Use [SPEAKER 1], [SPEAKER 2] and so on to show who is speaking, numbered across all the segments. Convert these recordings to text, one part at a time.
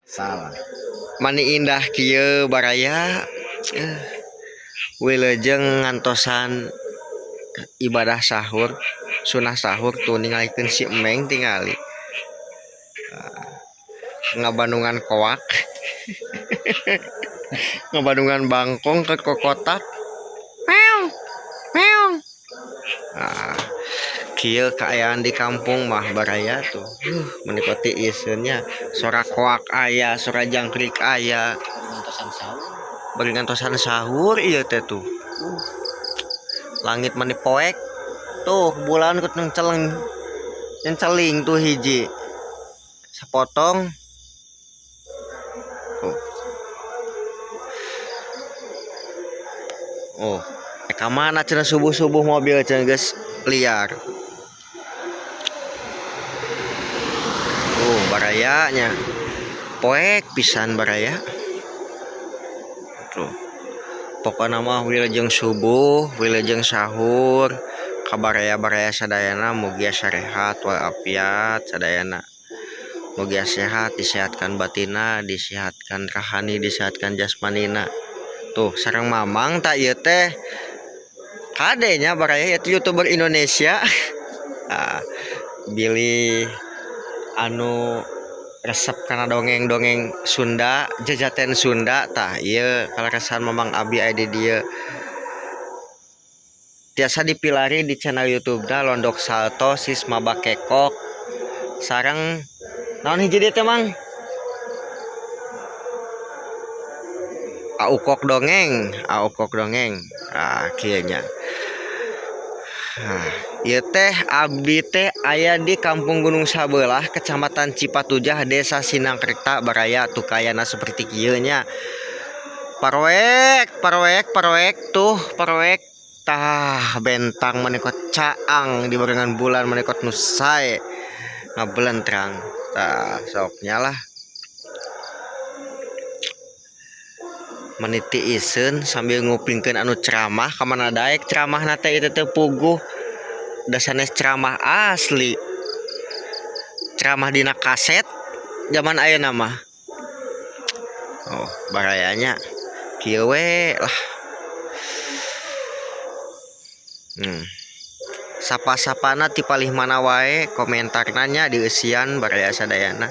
[SPEAKER 1] Salah.
[SPEAKER 2] Mani indah kieu baraya, wilujeng ngantosan ibadah sahur, sunah sahur tuh ningalikeun si Emeng tingali. Ngabandungan koak. Ngabandungan bangkong ke kokotak. Meong. Meong. Ah, kieu kaayaan di kampung mah baraya tuh. Menikmati iseunnya, sora koak aya, sora jangkrik aya.
[SPEAKER 1] Ngantosan sahur.
[SPEAKER 2] Bari ngantosan sahur ieu teh tuh. Langit mani poek. Tuh bulan kut nceleng. Nyenceling tuh hiji. Sapotong. Tuh. Oh, ka mana cenah subuh-subuh mobil cenah geus liar. Tuh barayanya. Poek pisan baraya. Tuh. Pokona mah wilujeng subuh, wilujeng sahur, ka baraya-baraya sadayana mugia sarehat walafiat sadayana. Mugia sehat, disehatkan batina, disehatkan rohani, disehatkan jasmanina. Tuh sareng Mamang tak ieu teh. Kade nya baraya ieu YouTuber Indonesia. Ah, bilih anu resep kana dongeng-dongeng Sunda, jajaten Sunda tah ieu kaleresan Mamang Abi aya di dieu. Tiasa dipilari di channel YouTube-na Londok Salto Sisma Bakekok. Sareng naon hiji deui teh Mang? Aukok dongeng, aukok dongeng. Ah, kieu nya. Nah, ieu teh abdi teh aya di Kampung Gunung Sabelah, Kecamatan Cipatujah, Desa Sinangkerta, baraya tuh kayana seperti kieu nya. Paroek, paroek, paroek tuh, paroek. Tah bentang manekot caang di barengan bulan manekot nu sae ngabelentrang. Tah sok nya lah. Meniti iseun sambil ngupingkeun anu ceramah ka mana daek ceramahna teh ieu teh puguh. Da sanes ceramah asli. Ceramah dina kaset zaman ayeuna mah. Oh, barayanya kieu we lah. Sapa-sapana ti palih mana wae komentarna nya dieusian baraya sadayana.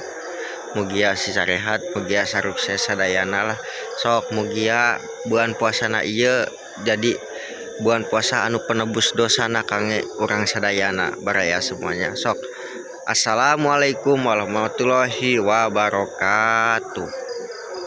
[SPEAKER 2] Mugia sarehat, mugia sarukses sadayana lah. Sok mugia bulan puasana ieu jadi bulan puasa anu penebus dosana kangge urang sadayana baraya semuanya. Sok assalamualaikum warahmatullahi wabarakatuh.